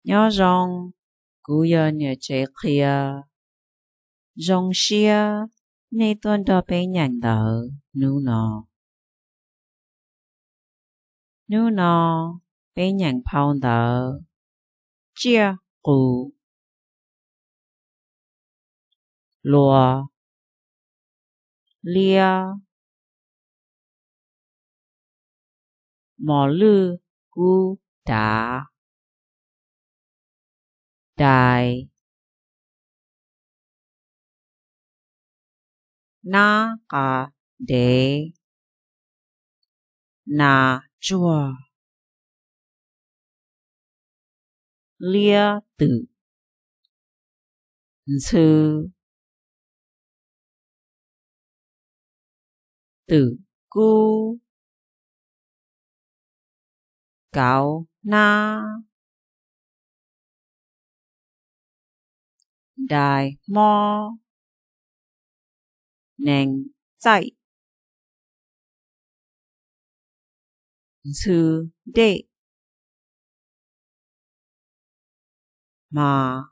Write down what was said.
Nyob zoo, kuv yog niam tsev qhia. Zoo siab nej tuaj nrog peb nyeem ntawv hnub no. Hnub no peb nyeem phau ntawv Tsiaj Qus, Luas, Liab, Mos Lwj Kub Dav, Dais, Nab Qa Dev, Nas Tsuag, Liab Twm, Ntxhw, Twm Kub, Kauv Hnab, Dais Mob, Nees Txaij, Ntxhw Dej, Hma